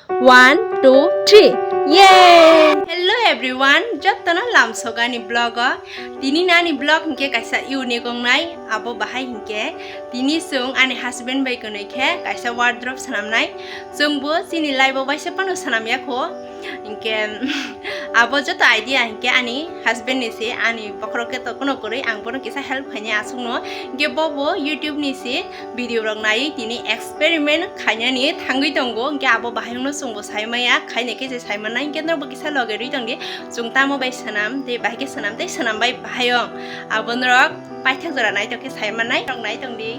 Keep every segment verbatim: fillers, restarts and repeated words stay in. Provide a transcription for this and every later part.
One, two, three. Yay! Hello everyone, jottono lamsogani vlog o. Tini nani vlog hinkhe kaisa unique ongnai, abo bahai hinkhe tini chwng ani husband bai kwnwi khe kaisa wardrobe swnamnai. Chwngbo chini life o baisa phano swnamya kho. Hinkhe abo joto idea hinkhe ani husband ni se, ani bokhorok khe to kono kwrwi, ang bono kisa help khainai aswkno. Hinkhe bobo YouTube ni se video rok naiwi tini experiment khainani thangwi tongo, hinkhe abo bahai wngno chwngbo sai maya, khainai khe se sai mannai, hinkhe norokbo kisa loge rwi tongdi, chwng tamo bai swnam, tei bahai khe swnam, tei swnam bai bahai wng, abo norok paithak jora naithok khe sai mannai, rok nai tongdi.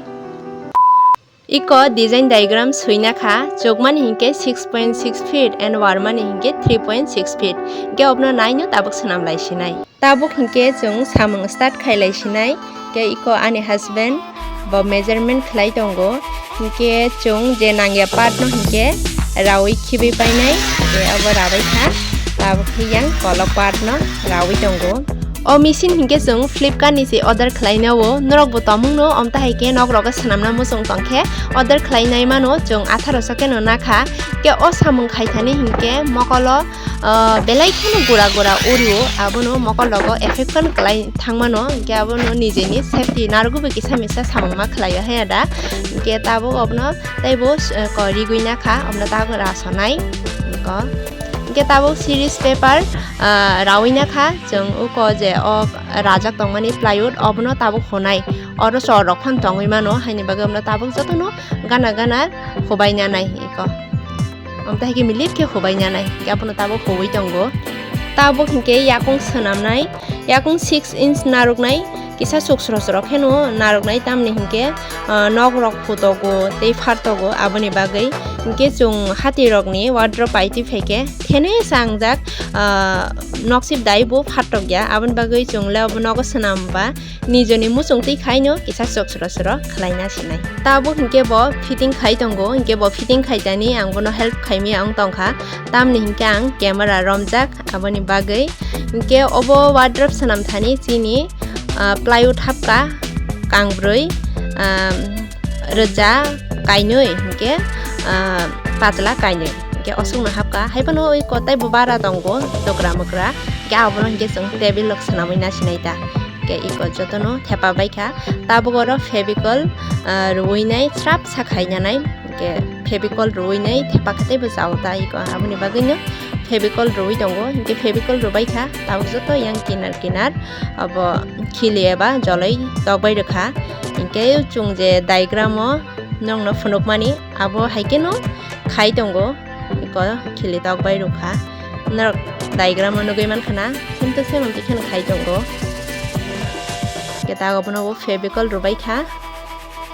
Iko design diagram swina kha, chukmani hinkhe six point six feet and warmani hinkhe three point six feet, hinkhe obno naino tabuk swnam lai sinai. Tabuk hinkhe chwng samung start khai lai sinai. Khe iko ani husband bo measurement khlai tongo. Hinkhe chwng je nangya part no hinkhe rawi khibi painai. Khe abo rabai kha. Tabuk khe yang kolok part no rawi tongo. O machine hinkhe chwng Flipkart ni se order khlai nao. Norok bo tomung no omta hai khe nok rogo swnamna muchung tong khe order khlai nai mano chwng atharo so khe no nakha. Khe o samung khai thani hinkhe mokolo Ah, belai kheno gura gura orio, abono mokol rogo effect phano kwlai thangmano, hinkhe abono nijeni safety narwgwi kisa misa samung ma khlaio haya da, hinkhe tabuk abono teibo, eh, ko rigwi nakha, abono tabuk rasonai, ko, hinkhe tabuk series paper, ah, rawi nakha, chwng uko je o rajak tongmani plywood, obono tabuk hunai, oro chor rok phano tongwi mano, haini bagwi abono tabuk jotono gana gana hubai nanai, iko. Amtwi hai khe milik khe hubai nanai, khe abono tabuk huwi tongo. Tabuk hinkhe yakung swnamnai, yakung six inch narwknai, kisa chuk sro sro kheno narwknai, tamni hinkhe, ah, nok rok phutogo tei phartogo, aboni bagwi hinkhe chwng hati rokni wardrobe pai twi phaikhe thene sangjak, ah, noksip dai bo phartokya, aboni bagwi chwng le obo nogo swnamba. Nijoni muchung twi khaino kisa chok sro sro khlaina sinai. Tabuk hinkhe bo fitting khai tongo, hinkhe bo fitting khai tani ang bono help khaimaya wng tongkha. Tamni hinkhe ang camera romjak, aboni bagwi. Hinkhe obo wardrobe swnam thani chini, ah, plywood hapka kangbrwi, ah, rwja kainwi, hinkhe, ah, patla kainwi. Hinkhe osukno hapka. Haiphano oi kotai bo bara tongo, tokra mokra. Hinkhe abono hinkhe chwng table rok swnamwi nasinai ta. Khe iko jotono thepa baikha. Tabuk oro Fevicol, ah, rwinai srap sa khainanai. Khe Fevicol rwinai thepa khe teibo chao ta iko. Aboni bagwino Fevicol rwi tongo. Hinkhe Fevicol rwbaikha. Tabuk joto yang kinar kinar abo khili eba joloi tokbai rwkha. Hinkhe chwng je diagram o nokno phunukmani abo hai kheno khai tongo. Iko khili tok bai rwkha. Norok diagram o nugwi mankha na, same to same amtwi kheno khai tongo. Khe ta obono bo Fevicol rwbai kha.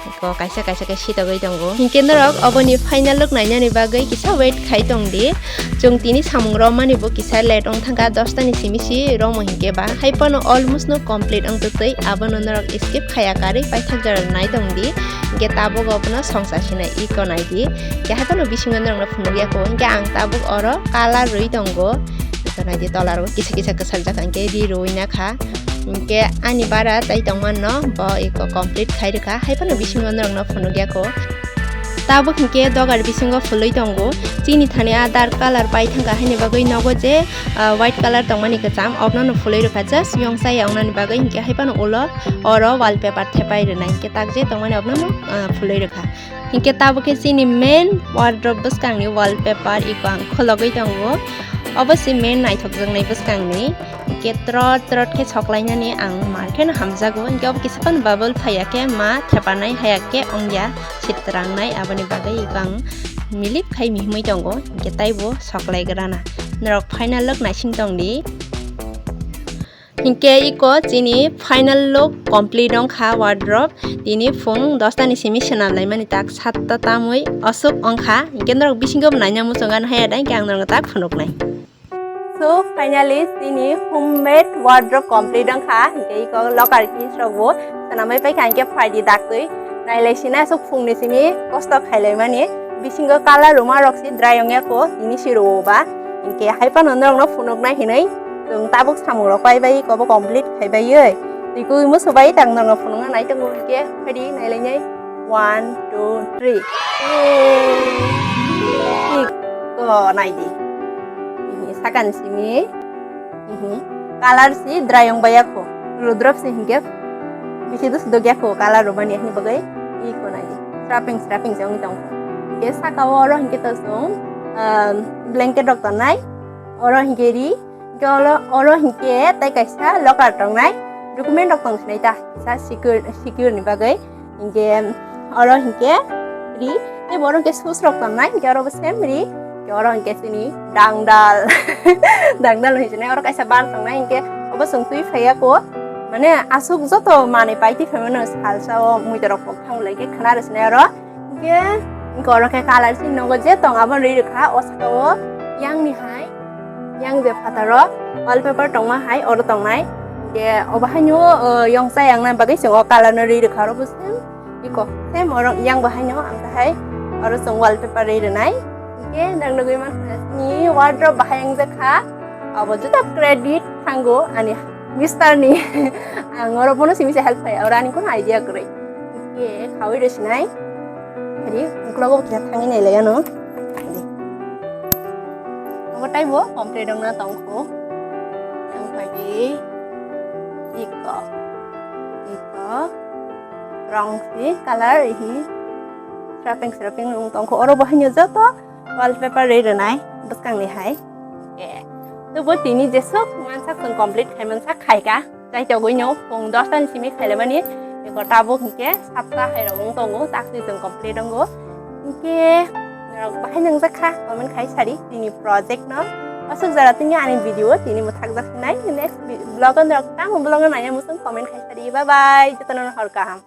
Iko kaisa kaisa khe sitogwi tongo. Hinkhe norok oboni final look nainani bagwi kisa wait khai tongdi. Chwng tini samung romani bo kisa late wng thangkha, dosta ni simi si romo hinkhe ba. Haiphano almost no complete wng twtwi, abono norok skip khaya karwi paithak jora nai tongdi. Hinkhe tabuk obono songsa sinai iko naidi. Hinkhe haiphano bisingo norokno phunukya kho. Hinkhe ang tabuk oro colour rwi tongo. Iko naidi tola rogo kisa kisa kwsakjak hinkhe ri rwi nakha. Hinkhe ani bara tai tongmano bo iko complete khai rwkha. Haiphano bisingo norokno phunukya kho. Tabuk hinkhe dogar bisingo phulwi tongo. Chini thani a dark colour pai thangkha haini bagwi nogo je, ah, white colour tongmani kwcham, obono no phulwi rwkha just yong chaya wngnani bagwi. Hinkhe haiphano ulo oro wallpaper thepai rwnai, hinkhe tak je tongmani obono no, ah, phulwi rwkha. Hinkhe tabuk khe chini main wardrobe bwskangni wallpaper iko ang khologwi tongo. Obo se main naithokjaknai bwskangni. Hinkhe trot trot khe soklainani ang mar kheno hamjago. Hinkhe obo kisa phano bubble phaiya khe ma thepanai haya khe ongya sitrangnai, aboni bagwi iko ang milik khai mihimwi tongo. Hinkhe taibo soklaigrana. Norok final look naising tongdi. Hinkhe iko chini final look complete wngkha wardrobe. Tini phung dosta ni simi swnam laimani tak satta tamwi aswk wngkha. Hinkhe norok bisingo bo naina muchungo ano haya da, hinkhe ang norokno tak phunuknai. So finally chini homemade wardrobe complete wngkha. Hinkhe iko locker keys rok bo swnamwi paikha, hinkhe phaidi daktwi nailai sinai aswk phungni simi kosto khailaimani. Bisingo colour rwma rok se dry wngya kho, tini si rwo ba. Hinkhe haiphano norokno phunuknai hinwi chwng tabuk samung rok pai bai iko bo complete khai bai oi. Twi kwi musu bai tang norokno phunukna nai tongo, hinkhe phaidi nailainai. One, two, three. Yay! Tik. O, nai di. Ihi, sakani simi. Ihi. Color si dry wng baiya kho. Rudrop si hinkhe bisi dus dogya kho color romani hini bagwi. Iko nai di. Sraping sraping se wng tong kho. Hinkhe saka o oro hinkhe to song, um, blanket rok tongnai. Oro hinkhe ri. Hinkhe olo, oro hinkhe tai kaisa locker tongnai. Document rok tong sinai ta. Sa secure, secure ni bagwi. Hinkhe oro hinkhe ri, tei bo oro hinkhe shoes rok tongnai, hinkhe oro bo same ri, hinkhe oro hinkhe chini dangdal, dangdal hinwi sinai, oro kaisa bar tongnai, hinkhe obo chwng twi phaiya kho, mane aswk joto manwi pai twi phaimano salsa o muitu rok bo thang lai khe khna rw sinai oro, hinkhe, hinkhe oro khe color chini nogo je tong abo ri rwkha o saka o yang ni hai. Yang je phataro wallpaper tongma hai oro tongnai. Je obo haino, o, yongsa yangnai bagwi chwng o color no ri rwkha oro bo same iko same oro yang bo haino ang tahai oro chwng wallpaper ri rwnai. Hinkhe nang nugwi mankha chini wardrobe bahai wngjakha. Abo juda credit thango ani mister ni. Ang oro bono simi se help khai oro ani kono idea kwrwi. Hinkhe khaui rw sinai. Ari, uklogo kisa thangwi nailai ano. Obo taibo complete wngna tongkho. Yang phaidi iko, iko, rong si color ihi srapeng srapeng wng tongkho. Oro bo haino joto wallpaper ri rwnai bwskang ni hai. Eh, to bo tini jesuk mansak chwng complete khai mansak khaika. Chaitogwino pung dosta ni simi khailaimani, eko tabuk hinkhe sapta hai rok wng tongo, taksi chwng complete wngo. Hinkhe norok bahai nangjakha comment khai sadi tini project no. Aswk jora tini ani video tini mwthak jaknai, next vi-, vlog o norok tamo vlog no naiya muchung comment khai sadi. Bye bye, jotono hor kaham.